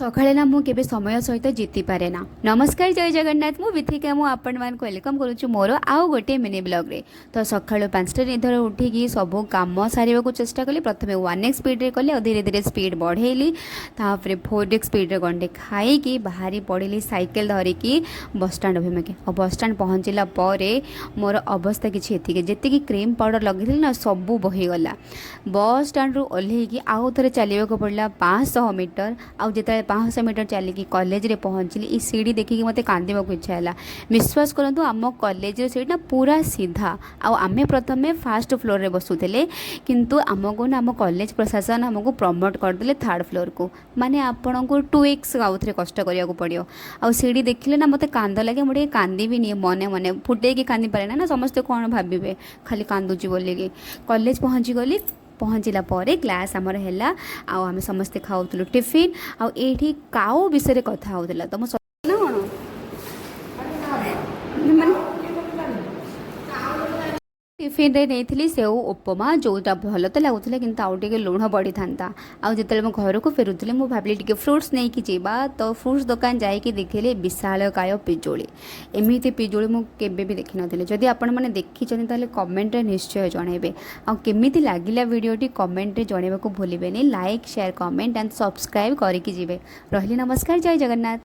ସକାଳେ ନା ମୁଁ କେବେ ସମୟ ସହିତ ଜିତିପାରେ ନା। ନମସ୍କାର, ଜୟ ଜଗନ୍ନାଥ। ମୁଁ ବିଥିକା, ମୁଁ ଆପଣମାନଙ୍କୁ welcome କରୁଛି ମୋର ଆଉ ଗୋଟିଏ ମିନି ବ୍ଲଗ୍ରେ। ତ ସକାଳୁ 5ଟା ନିଦରୁ ଉଠିକି ସବୁ କାମ ସାରିବାକୁ ଚେଷ୍ଟା କଲି। ପ୍ରଥମେ 1x ସ୍ପିଡ଼ରେ କଲି ଆଉ ଧୀରେ ଧୀରେ ସ୍ପିଡ଼ ବଢ଼େଇଲି। ତାପରେ 4x ସ୍ପିଡ଼ରେ ଗଣ୍ଡେ ଖାଇକି ବାହାରି ପଡ଼ିଲି ସାଇକେଲ ଧରିକି ବସଷ୍ଟାଣ୍ଡ ଅଭିମୁଖେ। ଆଉ ବସଷ୍ଟାଣ୍ଡ ପହଞ୍ଚିଲା ପରେ ମୋର ଅବସ୍ଥା କିଛି ଏତିକି, ଯେତିକି କ୍ରିମ୍ ପାଉଡ଼ର ଲଗେଇଥିଲି ନା, ସବୁ ବହିଗଲା। ବସ୍ ଷ୍ଟାଣ୍ଡରୁ ଓହ୍ଲେଇକି ଆଉ ଥରେ ଚାଲିବାକୁ ପଡ଼ିଲା 500 ମିଟର। ଆଉ ଯେତେବେଳେ 500 ମିଟର ଚାଲିକି କଲେଜରେ ପହଞ୍ଚିଲି, ଏଇ ସିଡ଼ି ଦେଖିକି ମୋତେ କାନ୍ଦିବାକୁ ଇଚ୍ଛା ହେଲା। ବିଶ୍ୱାସ କରନ୍ତୁ, ଆମ କଲେଜର ସିଡ଼ି ନା ପୁରା ସିଧା। ଆଉ ଆମେ ପ୍ରଥମେ ଫାଷ୍ଟ ଫ୍ଲୋରରେ ବସୁଥିଲେ, କିନ୍ତୁ ଆମକୁ ନା ଆମ କଲେଜ ପ୍ରଶାସନ ଆମକୁ ପ୍ରମୋଟ୍ କରିଦେଲେ ଥାର୍ଡ଼ ଫ୍ଲୋରକୁ। ମାନେ ଆପଣଙ୍କୁ 2x ଆଉ ଥରେ କଷ୍ଟ କରିବାକୁ ପଡ଼ିବ। ଆଉ ସିଡ଼ି ଦେଖିଲେ ନା ମୋତେ କାନ୍ଦ ଲାଗେ। ମୁଁ ଟିକେ କାନ୍ଦିବି ନିଏ ମନେ ମନେ, ଫୁଟେଇକି କାନ୍ଦିପାରେ ନା, ସମସ୍ତେ କ'ଣ ଭାବିବେ, ଖାଲି କାନ୍ଦୁଛି ବୋଲିକି। କଲେଜ ପହଞ୍ଚିଗଲି। ପହଞ୍ଚିଲା ପରେ କ୍ଲାସ୍ ଆମର ହେଲା ଆଉ ଆମେ ସମସ୍ତେ ଖାଉଥିଲୁ ଟିଫିନ୍। ଆଉ ଏଇଠି କାଉ ବିଷୟରେ କଥା ହେଉଥିଲା। ତ ମୁଁ ନା କ'ଣ ମାନେ ଟିଫିନରେ ନେଇଥିଲି ସେଉ ଉପମା, ଯେଉଁଟା ଭଲ ତ ଲାଗୁଥିଲା, କିନ୍ତୁ ଆଉ ଟିକେ ଲୁଣ ପଡ଼ିଥାନ୍ତା। ଆଉ ଯେତେବେଳେ ମୁଁ ଘରକୁ ଫେରୁଥିଲି, ମୁଁ ଭାବିଲି ଟିକେ ଫ୍ରୁଟ୍ସ ନେଇକି ଯିବା। ତ ଫ୍ରୁଟ୍ସ ଦୋକାନ ଯାଇକି ଦେଖିଲି ବିଶାଳକାୟ ପିଜୁଳି। ଏମିତି ପିଜୁଳି ମୁଁ କେବେ ବି ଦେଖିନଥିଲି। ଯଦି ଆପଣମାନେ ଦେଖିଛନ୍ତି, ତାହେଲେ କମେଣ୍ଟରେ ନିଶ୍ଚୟ ଜଣାଇବେ। ଆଉ କେମିତି ଲାଗିଲା ଭିଡ଼ିଓଟି, କମେଣ୍ଟରେ ଜଣାଇବାକୁ ଭୁଲିବେନି। Like, share, comment and subscribe କରିକି ଯିବେ। ରହିଲି, ନମସ୍କାର, ଜୟ ଜଗନ୍ନାଥ।